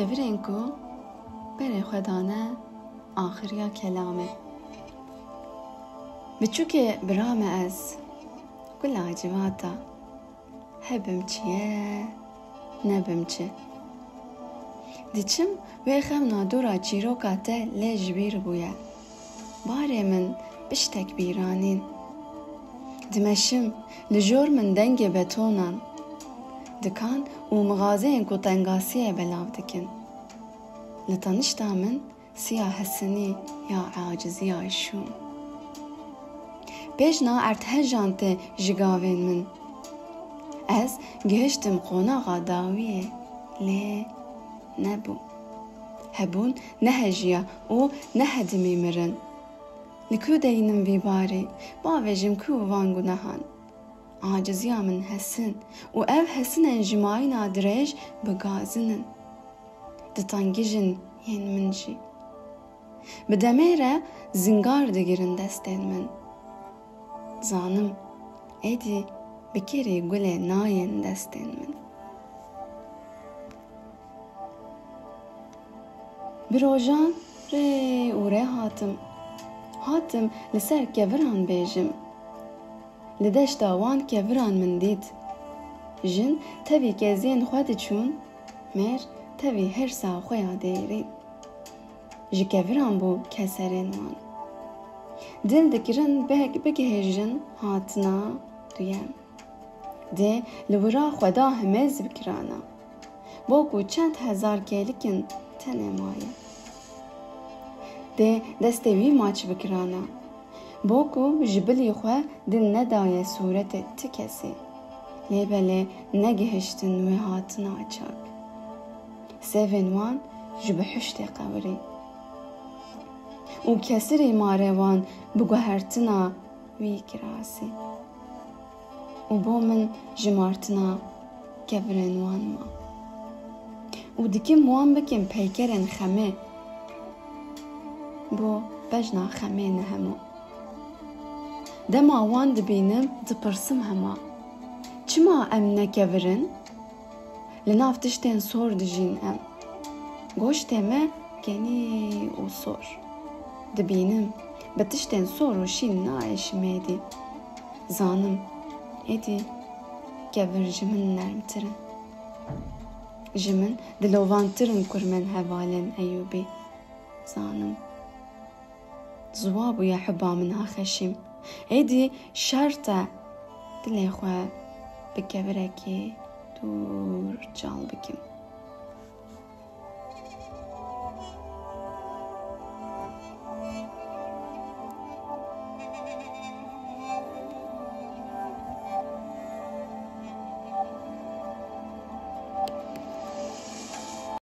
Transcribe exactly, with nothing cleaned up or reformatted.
Kevirên ku berê xwe dane axiriya kelamê. Biçûkê bira me ez, gula civata, hebim çi ye, nebim çi. Diçim wê xemna dora çîroka te lê ji bîr bûye. Barê min piştek bîranîn. Dimeşim, li jor min dengê betonan, dikan û mixazeyên ku tengasiyê belav dikin. Li tanişta min siya hesinî ya aciziya şûn. Pêjna erdhejan tê ji gavên min. Ez gihiştim qonaxa dawiyê, lê nebû. Hebûn nehejiya û nehedimî mirin. Li ku deynim vî barî, bavêjim ku van gunehan? Aciziya min hesin û ev hesinên ji mayîna dirêj bi gazin in. Ditengijin yên min jî. Bi demê re zingar digirin destên min. Zanim, êdî bi kirî gulê nayên destên min. Bi rojan rê û rê hatim. Hatim li ser keviran bêjim. Li deşta wan keviran min dît. Jin tevî keziyên xwe diçûn, mêr tevî hêrsa xwe ya dêrî. Ji keviran bû keserên wan. Dil dikirin beg-, bigihêjin hatina duyem. Dê li wira xwe da himêz bikirana. Bo ku çend hezar kêlikin tenê maye. Dê destê wî maç bikirana. Bo ku ji bilî xwe din nedaye sûretê ti kesê. Lê belê negihiştin wê hatina çak. Sêvên wan ji bihuştê qewirî. Û kesirî marê wan bi guhertina wî kirasî. Û bo min jimartina kevirên wan ma. Û dikim wan bikim peykerên xemê. Bo bejna xemê ne hema. Dema wan dibînim, dipirsim hema. Çima em ne kevir in? Li nav tiştên sor dijîn em. Goştê me genî û sor. Dibînim, bi tiştên sor û şîn nayê şimêdî. Zanim, êdî kevir ji min nermtir in. Ji min dilovantir in kurmên hevalên Eyûbî. Zanim. Ziwa bûye hiba min ha xeşîm. Êdî şert e dilê xwe bi kevirekî dûr cal bikim.